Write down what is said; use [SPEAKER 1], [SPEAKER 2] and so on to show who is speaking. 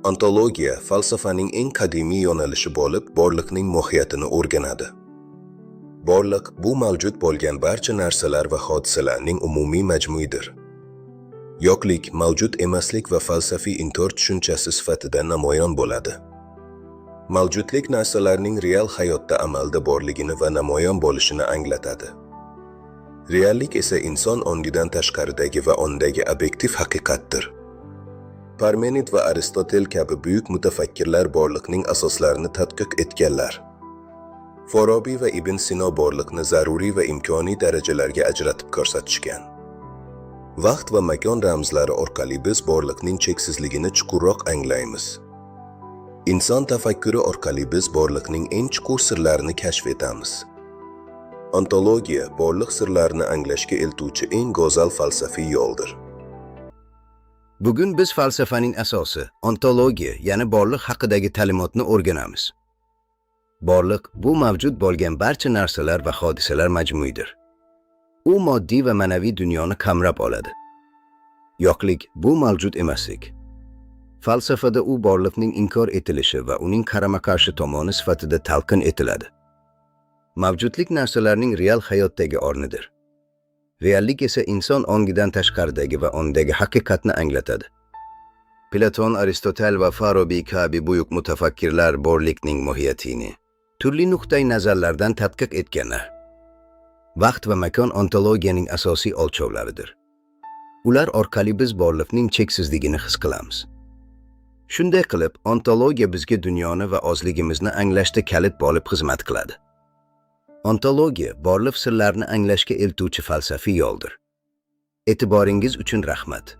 [SPEAKER 1] Ontologiya falsafaning eng qadimiy yo'nalishi bo'lib, borliqning mohiyatini o'rganadi. Borliq bu mavjud bo'lgan barcha narsalar va hodisalarning umumiy majmuidir. Yo'qlik, mavjud emaslik va falsafiy inkor tushunchasi sifatida namoyon bo'ladi. Mavjudlik narsalarning real hayotda amalda borligini va namoyon bo'lishini anglatadi. Reallik esa inson ongidan tashqaridagi va ondagi obyektiv haqiqatdir. Parmenid va Aristotel kabi buyuk mutafakkirlar borliqning asoslarini tadqiq etganlar. Forobiy va Ibn Sino borliqni zaruriy va imkoniy darajalarga ajratib ko'rsatishgan. Vaqt va makon ramzlari orqali biz borliqning cheksizligini chuqurroq anglaymiz. Inson tafakkuri orqali biz borliqning eng chuqur sirlarini kashf etamiz. Ontologiya borliq sirlarini anglashga eltuvchi eng go'zal falsafiy yo'ldir.
[SPEAKER 2] Bugun biz falsafaning asosi, ontologiya, ya'ni borliq haqidagi ta'limotni o'rganamiz. Borliq bu mavjud bo'lgan barcha narsalar va hodisalar majmuidir. U moddiy va ma'naviy dunyoni qamrab oladi. Yo'qlik bu mavjud emaslik. Falsafada u borliqning inkor etilishi va uning qarama-qarshi tomoni sifatida talqin etiladi. Mavjudlik narsalarning real hayotdagi o'rnidir. Reallik esa inson ongidan tashqaridagi va ondagi haqiqatni anglatadi. Platon, Aristotel va Farabiy kabi buyuk mutafakkirlar borlikning mohiyatini turli nuqtai nazarlardan tadqiq etganlar. Vaqt va makon ontologiyaning asosiy o'lchovlaridir. Ular orqali biz borliqning cheksizligini his qilamiz. Shunday qilib, ontologiya bizga dunyoni va o'zligimizni anglashda kalit bo'lib xizmat qiladi. Ontologiya borliq sirlarini anglashga eltuvchi falsafiy yo'ldir. E'tiboringiz uchun rahmat.